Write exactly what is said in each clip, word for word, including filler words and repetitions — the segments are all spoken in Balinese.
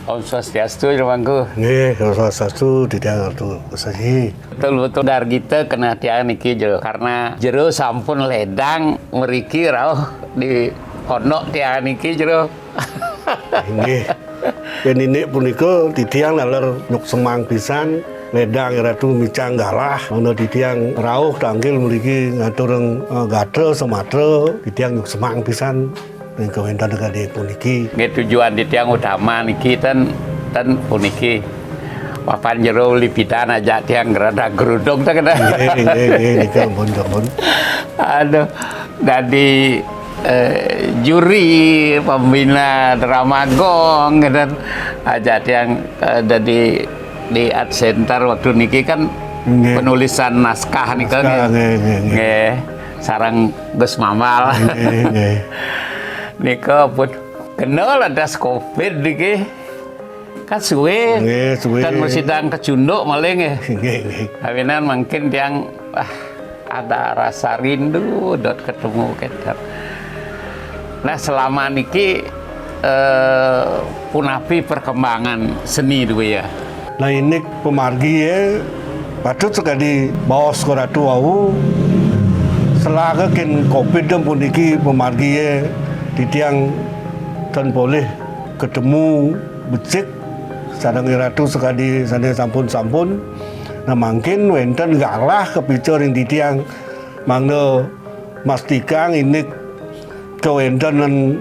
Om Swastiastu, Jero Mangku. Nggih, Swastiastu, titiang Ratu Saji. Betul-betul dargita keneh tiang niki, Jero. Karena Jero sampun ledang mriki rauh di pondok tiang niki, Jero. Inggih. Yen indik punika titiang taler nyuksemang pisan, ledang Ratu micang galah, mangda titiang rauh tangkil mriki ngaturang, eh, gatra sematra, titiang nyuksemang pisan ring kawéntenan kadi puniki. Nggih, tujuan titiang utama niki ten, ten puniki. Papan Jero lipitan ajak tiang gradag grudug ten kena. Nggih, nggih, nggih, nika ampun, ampun. Aduh, dadi, eh, juri pembina drama gong, gitu. Ajak tiang, eh, dadi di Art Center waktu niki kan Nggih. Penulisan naskah nika. Naskah, nggih. Nggih, nggih, nggih. Nggih, sareng Gus Mambal. Nggih, nggih. Nika pun kena ledas covid niki. Kan suwe. Nggih, suwe. Dan mesti tang kecunduk malih nggih. Nggih, nggih. Awinan mungkin tiang, ah, ada rasa rindu dot ketemu kenten. Nah, selama niki, eh, punapi perkembangan seni duwe ya? Nah, indik pamargi ya, patut sakadi baos ka Ratu wau, selaga kin covid dan puniki pamargi ya, titiang tan polih ketemu becik sareng Ratu sakadi sane sampun-sampun. Nah, mangkin wenten galah kapica ring titiang mangda mastikang indik kawentenan,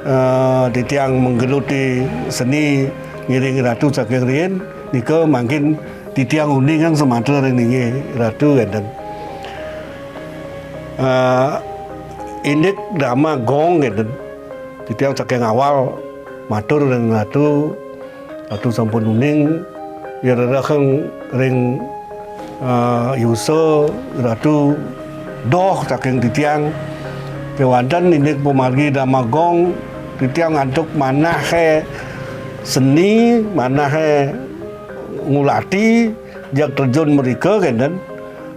eh, titiang menggeluti seni ngiring Ratu saking riin, nika mangkin titiang uningang sematra ring inggih Ratu wenten. Eh, indik drama gong wenten. Titiang saking awal matur ring Ratu, Ratu sampun uning, ya rereheng ring, eh, yusa Ratu doh saking titiang. Kewanten indik pamargi drama gong, titiang antuk manahe seni, manahe ngulati, jeg terjun mrika kenten.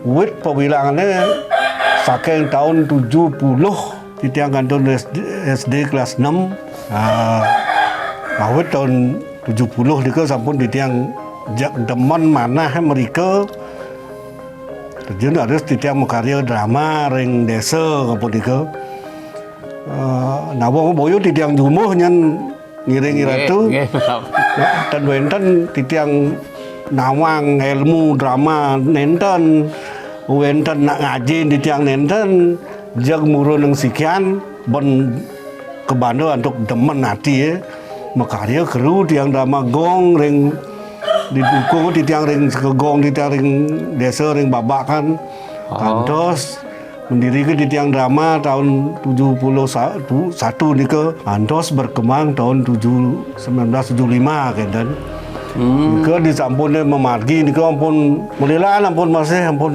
Wit pawilangane saking taun tujuh puluh, titiang kantun S D, S D kelas enam. Ah, awit taun tujuh puluh nika sampun titiang jeg demen manah mrika. Terjun harus titiang makarya drama ring desa kapunika. Eh, nawang boyo titiang jumuh nyen ngiring Ratu. Nggih, nggih. Nah, ten wenten titiang nawang ilmu drama nenten, wenten nak ngaji titiang nenten, jeg murun nang sikian, ben kabanda antuk demen ati, ya. Makarya keru tiang drama gong ring didukung titiang ring sekegong titiang ring desa ring babakan. Oh. Kantos mendiri ke titiang drama tahun tujuh puluh satu nika, kantos berkembang tahun tujuh, sembilan belas tujuh lima kenten. Hmm. Nika disampun mamargi nika ampun melilan ampun masih ampun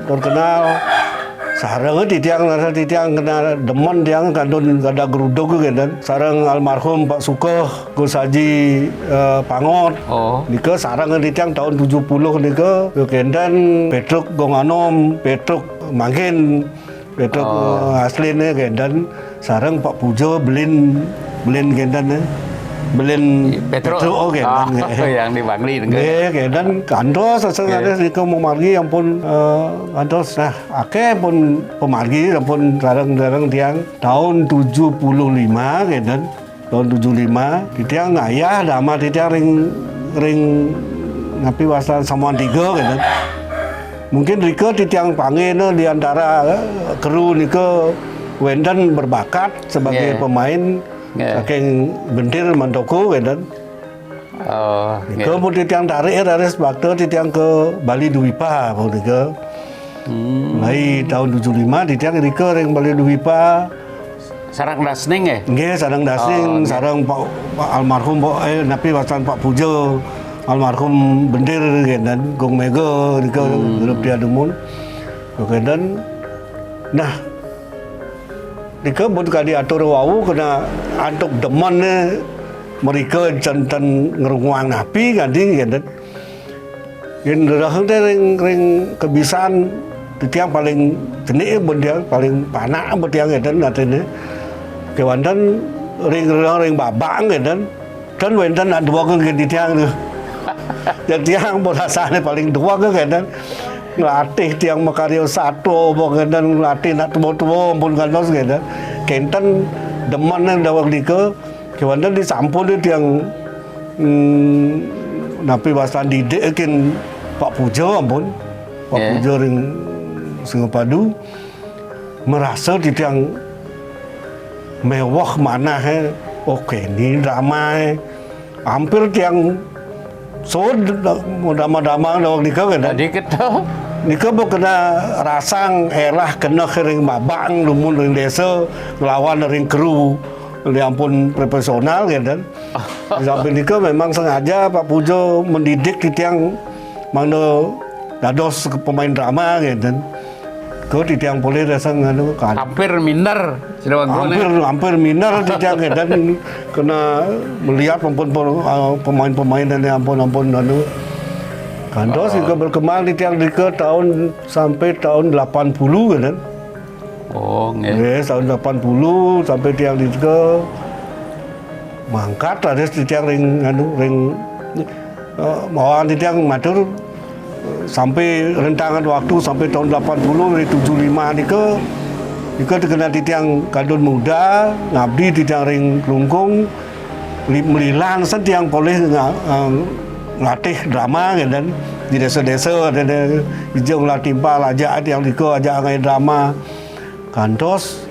terkenal. Sareng titiang rasa titiang kena demen tiang kantun kada geruduk kenten. Sareng almarhum Pak Sukeh, Gus Haji, eh, Pangot. Oh. Nika sareng titiang tahun tujuh puluh nika, kenten Petruk Gong Anom, Petruk mangkin, Petruk, oh, eh, asline kenten sareng Pak Puja Belin, Belin kenten, eh. Belin Petruk. Petruk, oh, kenten, oh, eh. Yang di Bangli nika. Nggih, kenten kantos asal, nggih, ada nika mamargi ampun, eh, kantos. Nah, akeh pun pamargi ampun sareng-sareng tiang tahun tujuh puluh lima kenten. Tahun tujuh lima, titiang ngayah drama titiang ring, ring napi wastan Samuan Tiga kenten. Mungkin rika titiang panggihna di antara, eh, kru nika wenten berbakat sebagai, nggih, pemain, nggih, saking Bentir Mantoko kenten. Oh, nika, nggih, pun titiang tarik raris bakta titiang ke Bali Dwipa pun nika. Hmm. Mulai tahun tujuh lima titiang rika ring Bali Dwipa. Sareng Dasning, eh? Nggih, sareng Dasning, oh, nggih, sareng Pak, Pak almarhum, Pak, eh, napi wastan Pak Puja, almarhum Bendir, kenten, Gong Mega, nika, hmm, grup dia dumun. Kenten. Nah, nika pun kadi atur wau kena antuk demen, eh, mrika janten ngrunguang napi kadi kenten. Yen rereheng te ring, ring kebisan, titiang paling cenik pun tiang, paling panak pun tiang kenten atine. Kewanten ring rereheng ring babak kenten, Ten wénten nak dua ke di tiang tu. Jadi tiang berasane paling dua ke kan. Nglatih tiang makarya satua apa kan, nglatih nak tua-tua ampun kantos kan. Kenten demen daweg nika, kewanten disampun tiang, hmm, napi wastan didik kin Pak Puja ampun. Pak Puja ring Singapadu. Merasa titiang mewah manah, eh. Oke, ini drama, eh. Hampir tiang sud drama-drama daweg nika kan. Jadi kita nika ba kena rasang elah kena ring babang dumun ring desa nglawan ring kru, ya ampun profesional kan. Sampai nika memang sengaja Pak Pujo mendidik titiang mangda dados pemain drama kan. Kau titiang polih rasa nganu kan. Hampir minder, sida wagune. Hampir, hampir minder titiang kan. Kena melihat ampun, ampun, ah, pemain-pemain dan ampun, ampun anu. Kantos juga berkembang titiang nika tahun sampai tahun delapan puluh kan. Oh, nggih. Nggih, tahun delapan puluh sampai tiang nika mangkat raris titiang ring anu ring, eh, mawang titiang matur, eh, sampai rentangan waktu sampai tahun delapan puluh dari tujuh lima nika, nika terkena titiang kadun muda, ngabdi titiang ring Klungkung, li-, melilan sen tiang polih nga-, eh, nglatih drama ngéten di desa-desa, ada, ada ija ngelah timpal ajak tiang nika ajak ngai drama. Kantos,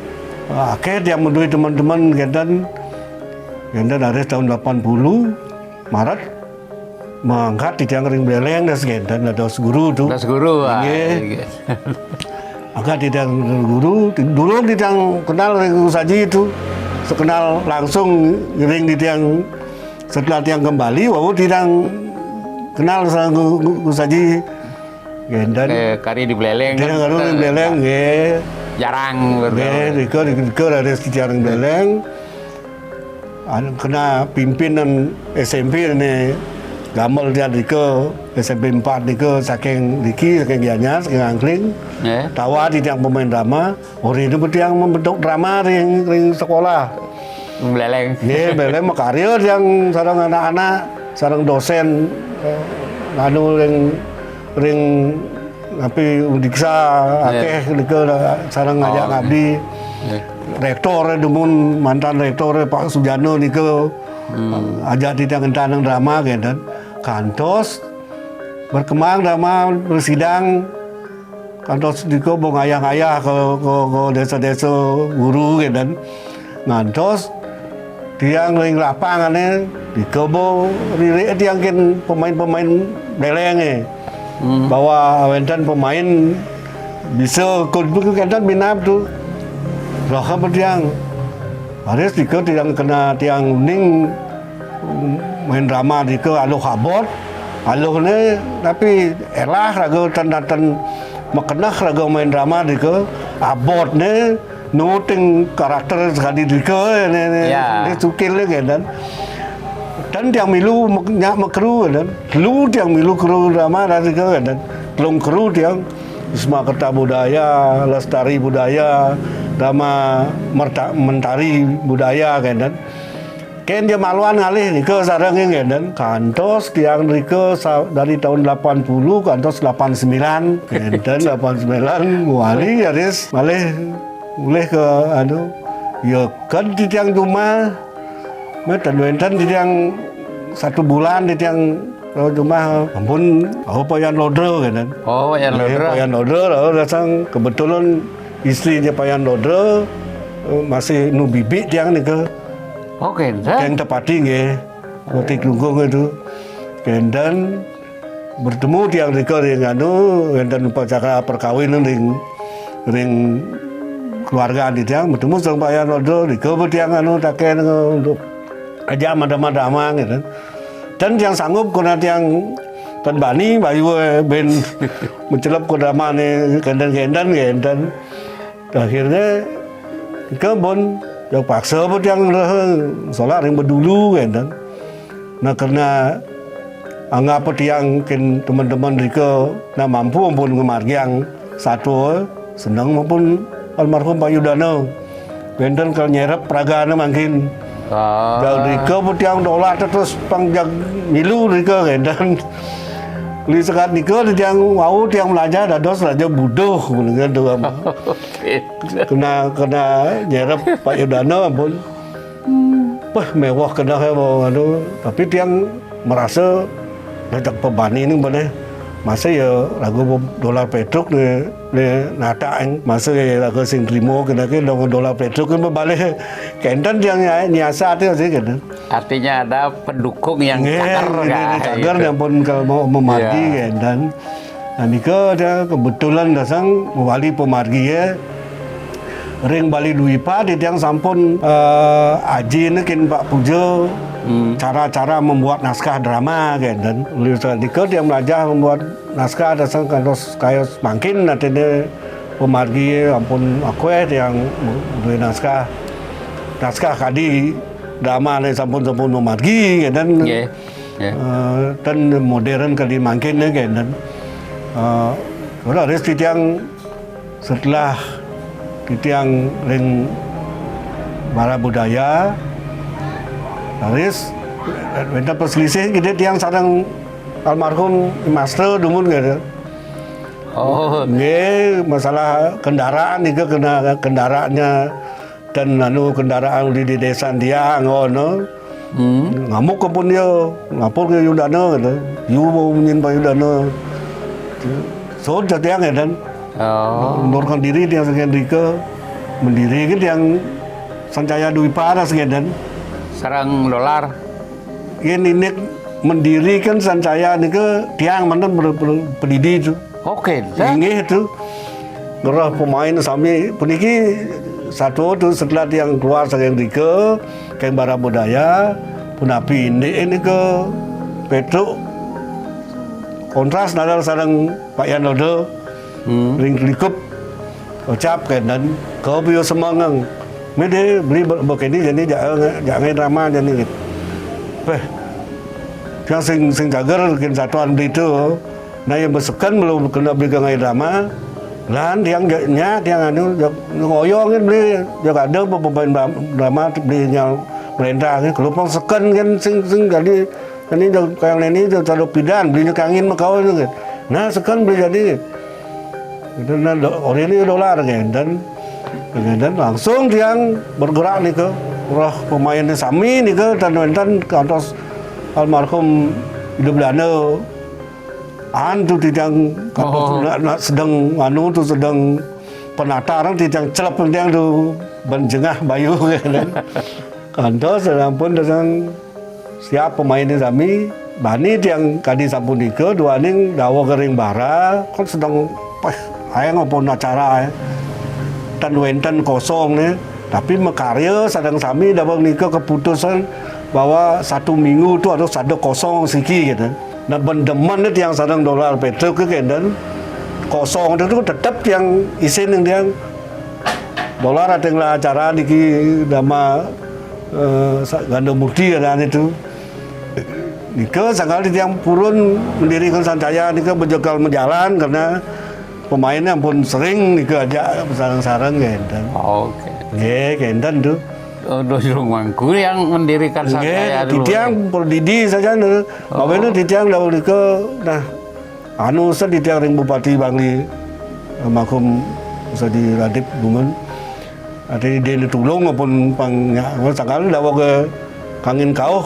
eh, akeh tiang madue teman-teman ngéten, ngéten raris tahun delapan puluh, Maret, mangkat titiang ring Buleleng das ngéten, dados guru tu. Das guru, ah, nggih. Nggih. Mangkat titiang guru, ti-, dulu titiang kenal ring Gus Aji tu. Sekenal langsung ring titiang, setelah tiang kembali, wau titiang kenal sareng Gu-, Gu-, Gus Aji. Ngénten. Eh, kari di Buleleng. Dia kan, kari di Buleleng, nggih. Jarang, nggih, rika, rika, rika ada sejarah Buleleng. Anu, kena pimpinan S M P ne gamel dia rika, S M P empat rika, saking riki, saking Gianyar, saking Angkring. Nggih. Tawa di tiang pemain drama. Ori itu tiang membentuk drama ring, ring sekolah. Buleleng. Nggih, Buleleng makarya tiang sareng anak-anak, sareng dosen, eh, anu ring, ring napi Undiksa, nggih, akeh nika sareng ngajak, oh, ngabdi. Nggih. Rektor dumun, mantan rektor Pak Sujana nika, hmm, ajak titiang ngentanang drama kenten. Kantos berkembang drama, bersidang, kantos dika bo ngayah-ngayah ke, ke, ke desa-desa guru kenten. Ngantos tiang ring lapangane dika bo ririk tiang kin pemain-pemain Bulelenge. Hmm. Bahwa wenten pemain bisa kenten minab tu. Raha tiang. Raris dika tiang kena tiang uning main drama dika aluh abot. Aluh ne, tapi elah raga ten, ten makeneh raga main drama dika abot ne nuting karakter sekali dika ne, ne, ya, ne sukil ne kan. Dan tiang milu mek-, nyak mekru kan. Lu tiang milu kru drama dan dika kan. Telung kru tiang Wisma Kerta Budaya, Lestari Budaya, Drama Merta-, Mentari Budaya kan. Ken dia maluan ngalih nika sareng ngénden, kantos tiang rika sa-, dari tahun delapan puluh kantos delapan sembilan, ngénden delapan sembilan muali raris malih mulih ke anu, ya kan titiang jumah, meh ten wenten titiang satu bulan titiang rawuh jumah, ampun, oh, Payan Lodra ngénden. Oh, Payan Lodra. Payan Lodra, rawuh datang kebetulan istrinya Payan Lodra, eh, masih nu bibik tiang nika. Oh, kenten. Tiang tepati nggih. Roti Klungkung itu. Kenten bertemu tiang nika ring anu, kenten upacara perkawinan ring, ring keluarga di tiang, bertemu sareng Payan Lodra, nika ba tiang anu taken untuk ajak madama-dama gitu. Dan tiang sanggup kena tiang ten bani bayu, eh, ben mencelep ke drama ni kenten-kenten kenten. Akhirnya, ke bon, ya paksa pun tiang reh, soalnya ring bedulu kan. Nah, karena anggap tiang kin teman-teman rika nak mampu pun ngemargiang satu, seneng maupun almarhum Pak Yudana. Wenten kal nyerep pragana mangkin. Ah. Jang rika pun tiang dolar terus pang jang milu rika kénten. Uli sekat nika tiang wau tiang melajah dados raja buduh, ngono tu. Oke. Kena kena nyerep Pak Yudana pun. Wah, mewah kena ya mau anu, tapi tiang merasa dah pebani ni boleh. Masa ya lagu dolar petruk ni ni natak kan. Masa ya lagu sing terima kena ke dong dolar petruk kan berbalik. Kénten tiang nyi- nyiasat tu sih kénten. Artinya ada pendukung yang Nggih, cagar nggih, kan, nggih, cagar gitu. Nyampun kalau mau memargi Ya. Kénten. Nah, nika ada kebetulan datang mewali pemargi ya. Ring Bali Dwipa di tiang sampun eh, aji ni kin Pak Puja cara-cara membuat naskah drama kénten. Uli sekat nika tiang melajah membuat naskah datang kantos kaya mangkin nanti pemargi ampun akueh tiang duwe naskah naskah kadi drama ni sampun sampun memargi kénten. Nggih. Ya. Eh, ten modern kadi mangkin ni kénten. Eh, ora ris titiang setelah titiang ring Bara Budaya, ris wénten perselisih kita tiang sareng almarhum Master dumun gitu. Oh, Nggih, masalah kendaraan itu kena kendaraannya dan anu kendaraan di, di desa dia ngono. hmm. Ngamuk ke pun dia, lapor ke Yudana gitu. Yu mau nyin Pak Yudana. Sud tiang ya dan Oh. mundurkan diri tiang saking rika, mendiri ke tiang Sancaya Dwipa ras kénten. Sareng dolar. Yen inik mendirikan Sancaya nika tiang manten ber- ber- pedidi tu. Oke, dah. Inggih tu. Ngerah pemain sami puniki satu tu setelah tiang keluar saking rika keng Bara Budaya punapi indik nika Petruk kontras nadal sareng Pak Yan Lodo Hmm. ring likup ucap kénten kau piu semangang mede beli bekeni jani jangan jangan drama jani gitu. Peh yang sing sing cager kin satuan beli tu. Nah yang besekan belum kena beli kengai drama. Lan tiang ja- nya tiang anu ja- ngoyong kan beli jaga ada pemain drama beli nyal perintah kan kelupang sekan kan sing sing jadi ini kayang ini tu taruh pidan beli kangin makau itu kan. Nah sekan beli jadi itu nah do- orang ini dolar kan dan dan langsung tiang bergerak ni ke roh pemain ni sami ni ke dan dan kantos almarhum hidup Belanda an tu titiang kantos Oh. nak, nak sedang anu tu sedang penata orang titiang celep titiang tu ban jengah bayu kan. Kantos dan pun datang siap pemain ni sami bani tiang kadi sapunika duaning dawa kering bara kan sedang pas ayang apa acara eh. Tan wenten kosong ni tapi makarya sadang sami dawa nika keputusan bahwa satu minggu tu harus ada kosong siki gitu. Nah bendeman ni tiang sadang dolar petruk ke kenden kosong tu tetap tiang isin yang tiang dolar ating lah acara niki dama eh, sa- ganda murti ada itu. Nika sangkal di tiang purun mendirikan Sancaya nika bejegal menjalan karena pemainnya pun sering nika aja sarang-sarang kenten. Oke. Nggih, kenten tu. Oh, Dojrung Mangku yang mendirikan Nggih, Sancaya dulu. titiang perdidi saja nih. Mawene titiang dahulu nika nah anu sa titiang ring Bupati Bangli almarhum Sadi Radip Bungun. Ada dia tulung pun pang nya sangkal dawa ke kangin kauh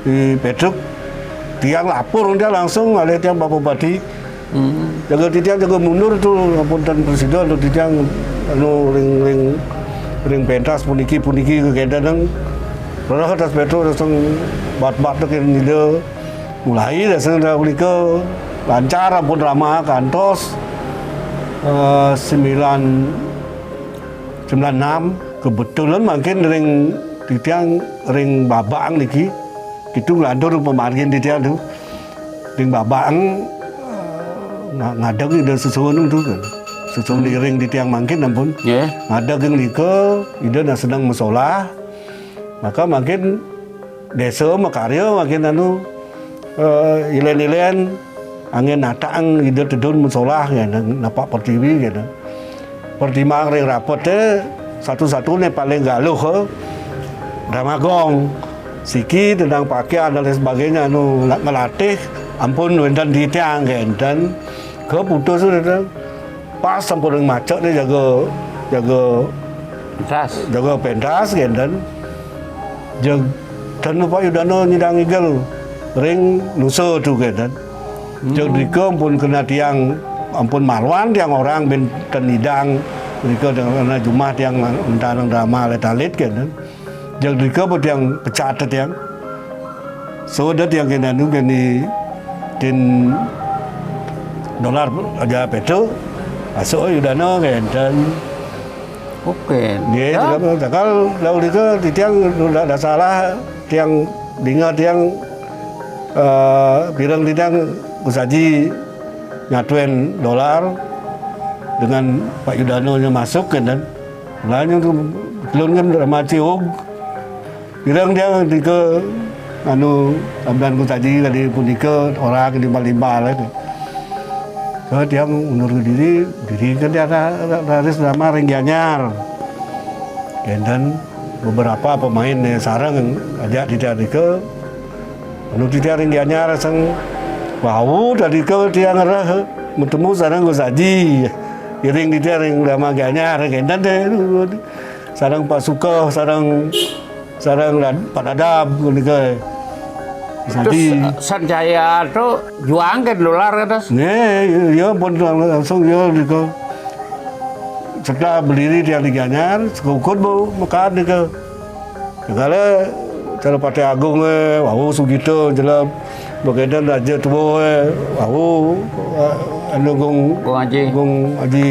di Petruk tiang lapor dia langsung oleh tiang Bapak Bupati. Jaga titiang jaga mundur tu ampun tan presiden tu titiang anu ring ring ring pentas puniki puniki ke kenten nang rerah atas Petruk langsung bat-bat tu kira nida mulai dah sana dah punika lancar ampun ramah kantos eh, sembilan sembilan enam kebetulan mungkin ring titiang ring babang niki itu ngelantur pemargin titiang tu ring babang eh, nga- ngadeg ida susun tu kan susun di ring titiang mungkin ampun Ya. ngadeg ring nika ida nak sedang mesolah maka mungkin desa makarya mungkin anu eh, ilen-ilen angin natang ida tedun mesolah ya napak pertiwi gitu pertimang ring rapet te satu-satu ni paling galuh eh. Drama gong. Siki tentang pakaian dan lain sebagainya anu ngelatih ampun wénten titiang kénten. Keputus wénten. Pas sampun ring macet nih jaga jaga Ras. jaga pentas kénten. Jeg dan Pak Yudana nyidang igel ring nusa tu kénten. Jeg drika ampun kena tiang ampun maluan tiang orang bin ten nyidang drika dengan jumah tiang mentanang drama alit-alit kénten. Jeg drika apa tiang pecat tiang. So da tiang kénten nu keni tin dolar aja petu. Masuk Yudana kénten. Oke. Nggih, ya. Takal lalu nika titiang tidak ada salah tiang dinga tiang eh pireng titiang usaji nyatuen dolar dengan Pak Yudano nya masuk kan. Lalu tu belum kan drama ciug. Pireng tiang nika anu amdan ku tadi tadi punika orang di Malimba lah tu. So tiang undur diri, diri kan dia ada raris drama ring Gianyar. Kénten beberapa pemain nih sareng ajak titiang nika. Anu titiang ring Gianyar sang wau tadi ke tiang reh bertemu sareng Gus Haji. Iring titiang ring drama Gianyar kénten deh. Sareng Pak Suka, sareng sareng Pak Dadab nika. Terus sanjaya tu juang ke dolar atas. Nih, ya pun langsung ya nika. Serta berdiri tiang di Gianyar, sekukut bu mekaan nika. Segala cara Patih Agung eh, wau Sugito jelap. Bagian Raja Tua eh, wau eh, anu Gung Gung Haji. Gung Haji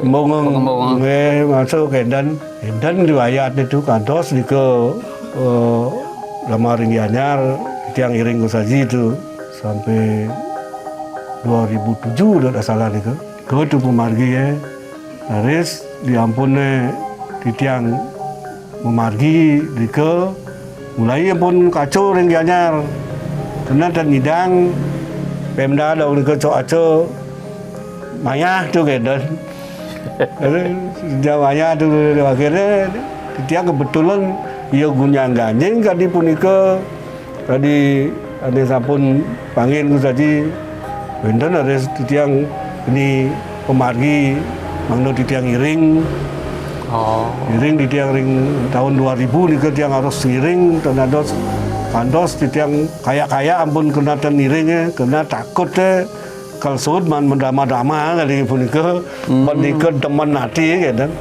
Bongong Bongong. Eh, masuk kénten. Kénten riwayat itu kantos nika eh, lama ring Gianyar tiang iring Gus Haji itu sampai dua ribu tujuh dah tak salah nika. Ke tu pemargi eh. Raris diampun eh titiang memargi nika mulai pun kacau ring Gianyar. Kena tan nyidang Pemda dong nika cok aco mayah tu kénten. Dia mayah tu akhirnya titiang kebetulan ia gunyang ganjing kadi punika. Tadi ada sampun panggil ku saji wénten ada titiang ni pemargi mangda titiang iring. Oh. Iring titiang ring tahun dua ribu nika tiang harus iring tenados kantos titiang kaya-kaya ampun kena ten iring eh, kena takut eh. Kal sud man mendrama-drama kali punika. Punika demen ati kénten.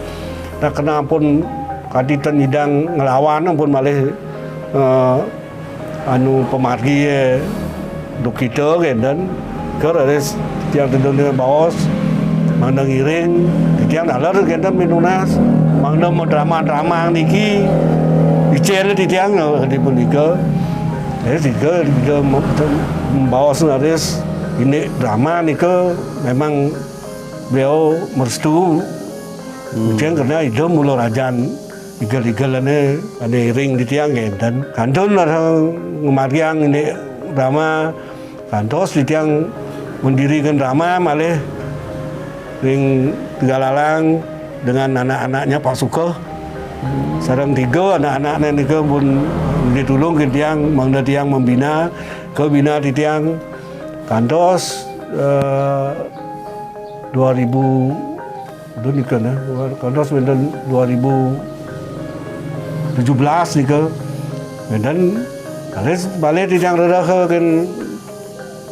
Nah kena ampun kadi ten nyidang ngelawan ampun malih eh, anu pemargi eh, dukita kénten. Ke raris tiang tedun baos mangda ngiring titiang daler kénten minunas mangda mendrama-drama niki icén titiang eh, di punika. Jadi tiga tiga baos raris ini drama nika memang beliau merestu. Mungkin karena itu mula rajan igel-igel ane ane iring di tiang kénten. Kantun ada ngemariang ini drama kantos di tiang mendirikan drama malih ring Tegalalang dengan anak-anaknya Pak Sukoh. Sareng tiga anak-anaknya nika pun ditulung ke tiang mangda tiang membina ke bina di tiang kantos eh, dua ribu tu nika nah kantos wénten dua ribu tujuh belas nika wénten kalis balik di tiang rereh kan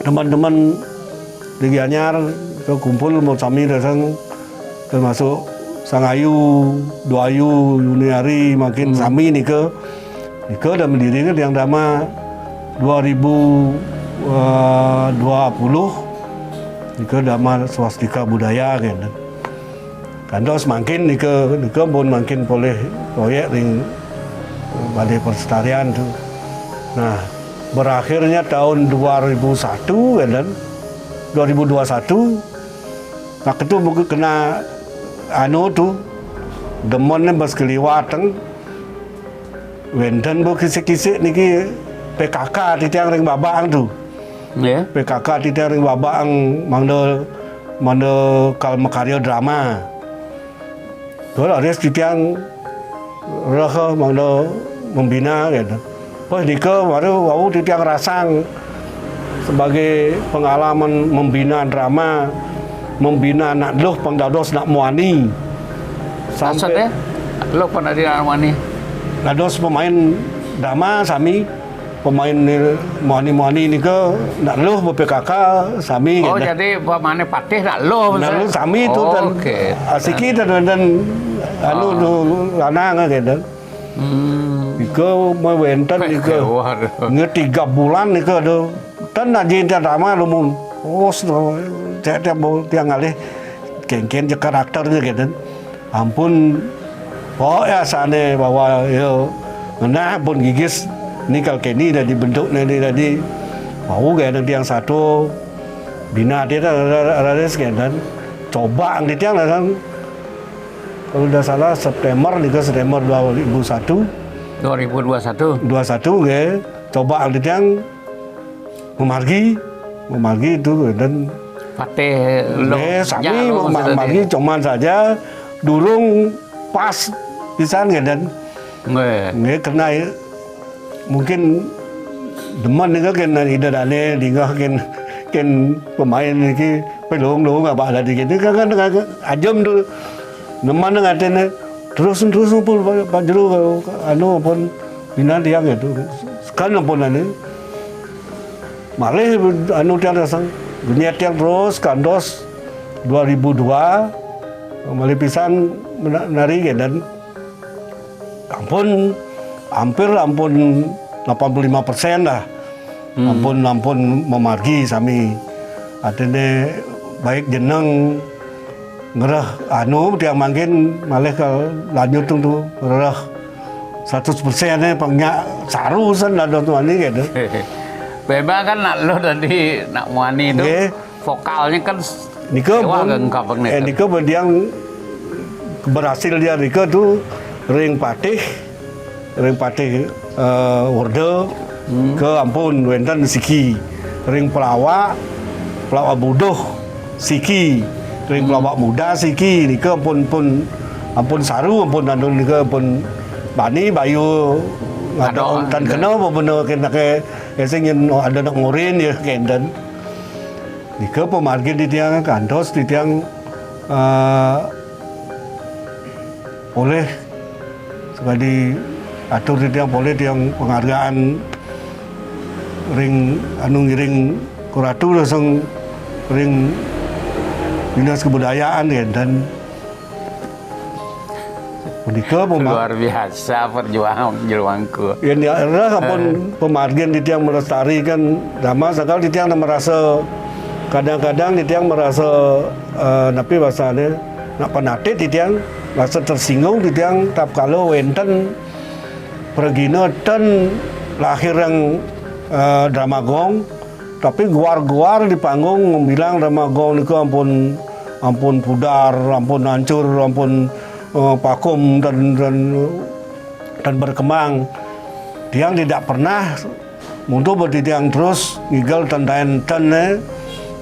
teman-teman di Gianyar ke kumpul mau sami datang termasuk Sang Ayu, Dua Ayu, Yuniari makin sami nika nika dah mendirikan yang drama dua ribu dua puluh nika drama swastika budaya kan. Kantos makin nika nika pun makin polih proyek ring Balai Pelestarian tu. Nah, berakhirnya tahun dua ribu satu kan dua ribu dua satu nak tu buku kena anu tu demen ni bas keliwat teng wénten bu kisik-kisik niki P K K titiang ring Babang tu. Ya. P K K titiang ring Babang mangda mangda kal makarya drama. Dua raris titiang reh mangda membina gitu. Wah, nika baru wau titiang rasang sebagai pengalaman membina drama, membina anak luh pang dados nak muani. Maksudnya? Lo pernah di Armani? Dados pemain drama sami, pemain ni, muani-muani nika nak luh B P K K sami Oh, gitu. Jadi pemane patih nak lo? Nak luh sami tu Oh, dan oke. Asiki dan dan anu tu lanang gitu. Hmm. Nika mah wenten nika. Waduh. Nge tiga bulan nika tu. Tan aji tiang drama lumun. Oh, tiap-tiap tiang ngalih kengken je karakternya gitu. Ampun, oh ya sane bahwa ya ngenah pun gigis ni kal keni dah dibentuk ni tadi. Mau gaya tiang satu bina dia dah raris gitu. Coba ang tiang dah kan. Kalau tidak salah September nika September dua ribu satu. Dua ribu dua satu. Dua satu nggih. Coba ang tiang memargi, memargi itu dan Patih lo. Eh, sami Ya, lo mem- maksudnya. memargi cuman saja durung pas pisan nggih dan Nggih. nggih kena mungkin demen nika kena ida dane dingah ken ken pemain niki pelung-lung apa ada dikit kan kan kan ajem tu demen ngatene terus terus pun Pak Jero anu pun bina tiang itu kan pun anu malih anu tiang rasang dunia tiang terus kandos dua ribu dua malih pisan mena- menari ke dan ampun hampir ampun delapan puluh lima persen lah ampun ampun memargi sami artinya baik jeneng ngereh anu tiang mangkin malih ke lanjut tu ngereh seratus persen eh pengnya saru sen ada tu ani gitu. Memang kan nak lo tadi nak muani tu Nggih. Vokalnya kan Nika Wah, pun geng kapeng ni. Eh nika pun tiang berhasil dia nika tu ring patih ring patih eh, orde ke ampun wenten siki ring pelawak pelawak buduh siki ring pelawak muda siki nika ampun pun ampun saru ampun anu nika ampun bani bayu Ada, ngadon tan ada. Kena apa benda kena ke sing ada nak ngurin ya kenten. Nika pemargin di tiang kantos di tiang eh, oleh sekali atur di tiang boleh tiang penghargaan ring anu ngiring kuratu langsung ring dinas kebudayaan ya dan menika pemar Luar biasa perjuangan jeluangku. Yang diarah ampun pemargin di tiang melestarikan drama sakal di tiang merasa kadang-kadang di tiang merasa eh, napi bahasanya nak penatit di tiang merasa tersinggung di tiang tap kalau wenten pergina ten lahir yang eh, drama gong tapi guar-guar di panggung bilang drama gong nika ampun ampun pudar, ampun hancur, ampun eh, pakum dan dan dan berkembang. Tiang tidak pernah mundur bertitiang terus ngigal tentaen ten eh,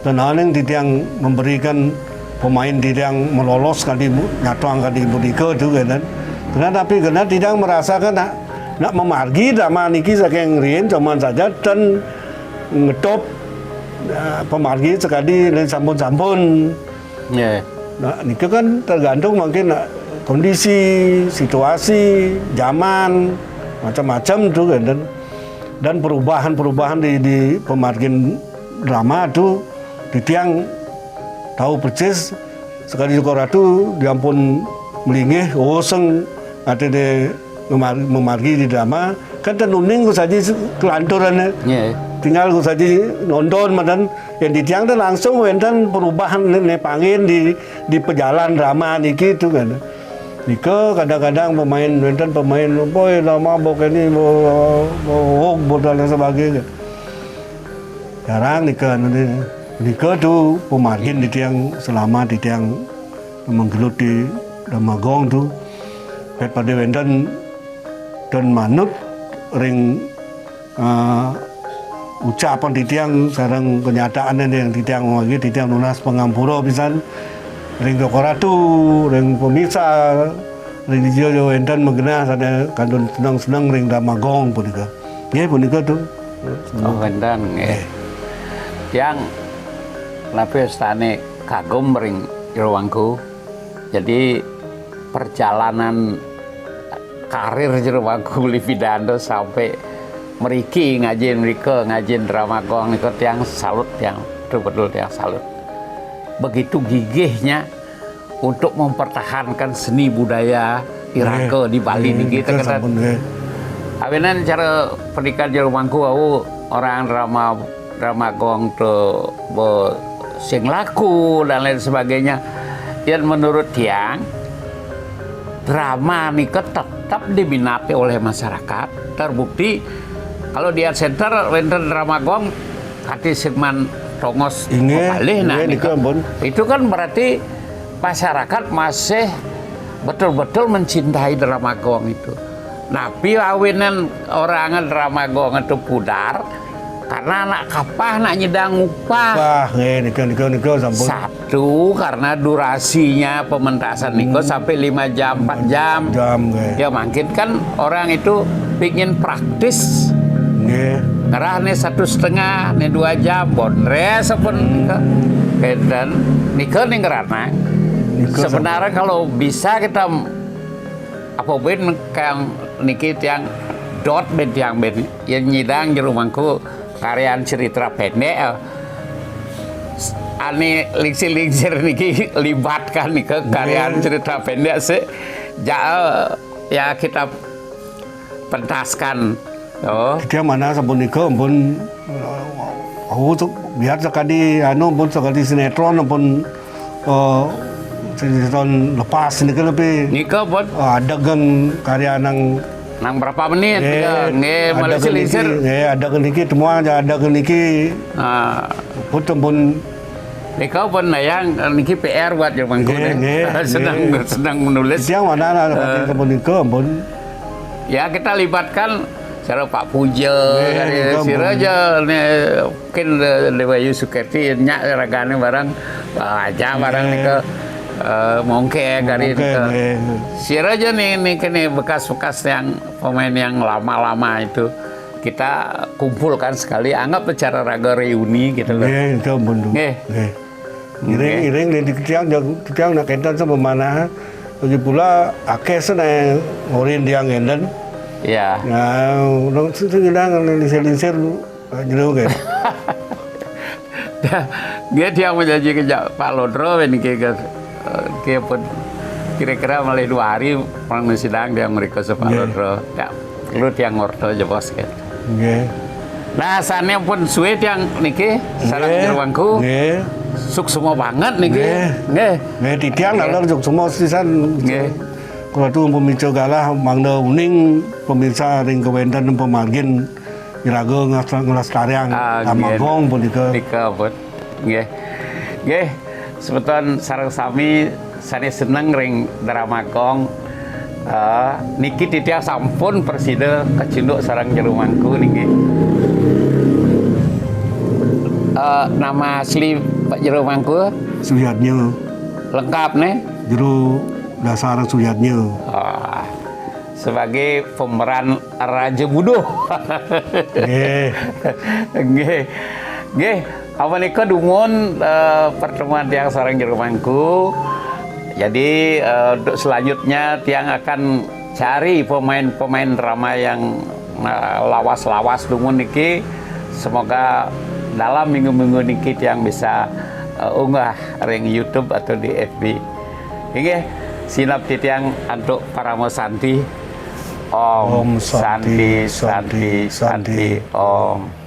dan aning titiang memberikan pemain titiang melolos kadi bu- nyatuang kadi budika tu kan. Kena tapi kena titiang merasakan nak nak memargi drama niki saking riin cuman saja ten ngetop eh, pemargi sekadi lain sampun-sampun. Ya. Nah, nika kan tergantung mungkin nak kondisi, situasi, zaman, macam-macam tu kan dan, dan perubahan-perubahan di, di pemargin drama tu titiang tahu persis sekali juga ratu dia pun melingih oseng ada dia memar, memargi di drama kan tenuning ku saja kelanturan Ya. tinggal ku saja nonton madan yang di tiang tu langsung wenten perubahan ne, ne pangin di di pejalan drama niki tu kan. Nika kadang-kadang pemain wenten pemain boy lama bok ini bo bo bo dan lain sebagainya. Jarang nika anu ni. Nika tu pemargin di tiang selama di tiang menggeluti drama gong tu. Pet pada wenten dan manut ring uh, ucapan titiang sareng kenyataan yang titiang lagi titiang nunas pengampura pisan ring Joko Ratu, ring pemirsa Ring dija wénten magenah sané kantun seneng-seneng ring drama gong punika. Nggih, punika tu. Oh, wénten nggih. Tiang napi sané kagum ring Jero Mangku. Jadi perjalanan karir Jero Mangku Lipidan tu sampai mriki ngajin mrika, ngajin drama gong nika tiang salut, tiang betul-betul tiang salut. Begitu gigihnya untuk mempertahankan seni budaya iraga di Bali niki, kita kata. Awinan cara pendidikan Jero Mangku wau, orang drama drama gong tu be sing laku dan lain sebagainya. Yang menurut tiang, drama nika tetap diminati oleh masyarakat. Terbukti kalau di Art Center wénten drama gong, kati sing man tongos. Inggih, nah, inggih, nika, nika ampun. Itu kan berarti masyarakat masih betul-betul mencintai drama gong itu. Napi awinan orang drama gong itu pudar, karena anak kapah nak nyidang upah. Wah, nggih, nika, nika, nika sampun. Satu, karena durasinya pementasan nika sampai lima jam, empat jam. Jam, nggih. Ya, mungkin kan orang itu pingin praktis. Nggih. Ngerah nih satu setengah, nih dua jam, bondres pun nika. Enten, nika nih ngerana. Sebenarnya kalau bisa kita apa ben kang niki tiang dot ben tiang ben yang nyidang Jero Mangku karyan cerita pendek, eh. Ane lingsir-lingsir niki libatkan nika karyan cerita pendek sih. Ja, eh, ya kita pentaskan. Oh. Tiang manah sapunika ampun, eh, aku tu biar sakadi anu ampun sakadi sinetron ampun, eh, sinetron lepas nika lebih. Nika pun. Ah, ada gen karya nang nang berapa menit nika? Nggih, ada lingsir-lingsir. Nggih, ada gen niki semua ada gen niki. Ah. Pun ampun nika pun yang niki P R buat Jero Mangku. Nggih, nggih. Sedang menulis. Tiang manah sapunika ampun. Ya, kita libatkan cara Pak Puja, sira ja nih, mungkin Dewa Yusukerti nyak ragane bareng, Pak Aja bareng nika, eh, Mongke kari nika. Sira ja nih, nih kene bekas-bekas yang pemain yang lama-lama itu kita kumpulkan sekali, anggap acara raga reuni gitu loh. Nggih, itu ampun. Nggih. Ngiring-ngiring di tiang, tiang nak enten sama manah. Lagi pula akeh sana ngorin tiang enten. Ya. Nah, orang situ ngidang lingsir-lingsir, ah, Jero kan. Dia tiang menjanji ke Pak Lodro ini ke, ke, ke pun kira-kira malah dua hari orang sidang dia mereka Pak Lodro. Ya. Perlu tiang ngorta aja bos kan. Nggih. Nah, sane pun suwe tiang niki sareng Jero Mangku. Nggih. Suksma banget niki. Nggih. Nggih. Nggih, titiang dalam suksma sisan. Nggih. Kula tu pemirsa galah mangda uning pemirsa ring kawenten pamargin iraga ngelas-, ngelestariang drama gong punika. Nika pun. Nggih. Nggih, semeton sareng sami sane seneng ring drama gong. Eh, niki titiang sampun prasida kacunduk sareng Jero Mangku niki. Eh, nama asli Pak Jero Mangku? Suyadnya. Lengkap nih? Jero Dasar Suyadnya. Ah, sebagai pemeran Raja Buduh. Nggih. Nggih. Nggih, apa nika dumun, eh, pertemuan tiang sareng Jero Mangku. Jadi, eh, untuk selanjutnya tiang akan cari pemain-pemain drama yang, eh, lawas-lawas dumun niki. Semoga dalam minggu-minggu niki tiang bisa, eh, unggah ring YouTube atau di F B. Inggih, sineb titiang antuk parama santi. Om Santi, Santi, Santi, Om.